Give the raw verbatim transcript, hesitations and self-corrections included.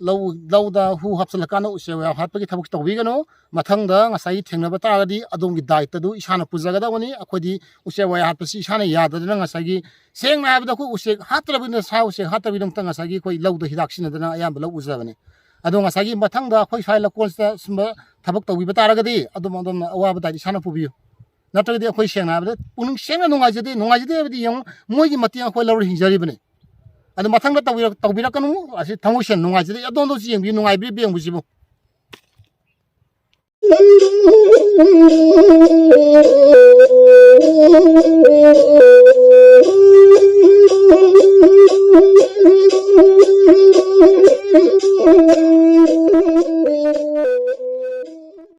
ꯂꯧ ꯂꯧꯗ ꯍꯨ ꯍꯥꯞꯆꯤꯜꯂꯀꯥꯟꯗ ꯎꯆꯦꯛ ꯋꯥꯌꯥ ꯍꯥꯠꯄꯒꯤ ꯊꯕꯛ ꯇꯧꯕꯤꯒꯅꯨ꯫ ꯃꯊꯪꯗ ꯉꯁꯥꯏꯒꯤ ꯊꯦꯡꯅꯕ ꯇꯥꯔꯒꯗꯤ ꯑꯗꯣꯝꯒꯤ ꯗꯥꯏꯇꯗꯨ ꯏꯁꯥꯅ ꯄꯨꯖꯒꯗꯕꯅꯤ꯫ ꯑꯩꯈꯣꯏꯗꯤ ꯎꯆꯦꯛ ꯋꯥꯌꯥ ꯍꯥꯠꯄꯁꯤ ꯏꯁꯥꯅ ꯌꯥꯗꯗꯅ ꯉꯁꯥꯏꯒꯤ, ꯁꯦꯡꯅ ꯍꯥꯏꯔꯕꯗ, ꯑꯩꯈꯣꯏ ꯎꯆꯦꯛ ꯍꯥꯠꯇ꯭ꯔꯕꯅꯤꯅ, ꯁꯥ ꯎꯆꯦꯛ ꯍꯥꯠꯇ꯭ꯔꯕꯒꯤꯗꯃꯛꯇ ꯉꯁꯥꯏꯒꯤ ꯑꯩꯈꯣꯏ ꯂꯧꯗ ꯍꯤꯗꯥꯛ ꯁꯤꯖꯤꯟꯅꯗꯅ ꯑꯌꯥꯝꯕ ꯂꯧ ꯎꯖꯕꯅꯤ꯫ ꯑꯗꯣ ꯉꯁꯥꯏꯒꯤ ꯃꯊꯪꯗ ꯑꯩꯈꯣꯏ ꯁ꯭ꯋꯥꯏ ꯂꯧꯀꯣꯟꯁꯤꯗ ꯁꯨꯝꯕ ꯊꯕꯛ ꯇꯧꯕꯤꯕ ꯇꯥꯔꯒꯗꯤ ꯑꯗꯨꯝ ꯑꯗꯣꯝꯅ ꯑꯋꯥꯕ ꯗꯥꯏꯇ ꯏꯁꯥꯅ ꯄꯨꯕꯤꯌꯨ꯫ ꯅꯠꯇ꯭ꯔꯒꯗꯤ ꯑꯩꯈꯣꯏ ꯁꯦꯡꯅ ꯍꯥꯏꯔꯕꯗ ꯄꯨꯛꯅꯤꯡ ꯁꯦꯡꯅ ꯅꯨꯡꯉꯥꯏꯖꯗꯦ꯫ ꯅꯨꯡꯉꯥꯏꯖꯗꯦ ꯍꯥꯏꯕꯗꯤ ꯌꯦꯡꯉꯨ, ꯃꯣꯏꯒꯤ ꯃꯇꯦꯡ ꯑꯩꯈꯣꯏ ꯂꯧꯔ ꯍꯤꯡꯖꯔꯤꯕꯅꯤ꯫ ꯑꯗꯨ ꯃꯊꯪꯗ ꯇꯧꯕꯤꯔꯛ-, ꯇꯧꯕꯤꯔꯛꯀꯅꯨ꯫ ꯑꯁꯤ ꯊꯃꯣꯏ ꯁꯦꯡꯅ ꯅꯨꯡꯉꯥꯏꯖꯗꯦ꯫ ꯑꯗꯣꯝꯗꯁꯨ ꯌꯦꯡꯕꯤꯌꯨ, ꯅꯨꯡꯉꯥꯏꯕꯤꯕ꯭ꯔꯥ ꯌꯦꯡꯕꯤꯁꯤꯕꯨ꯫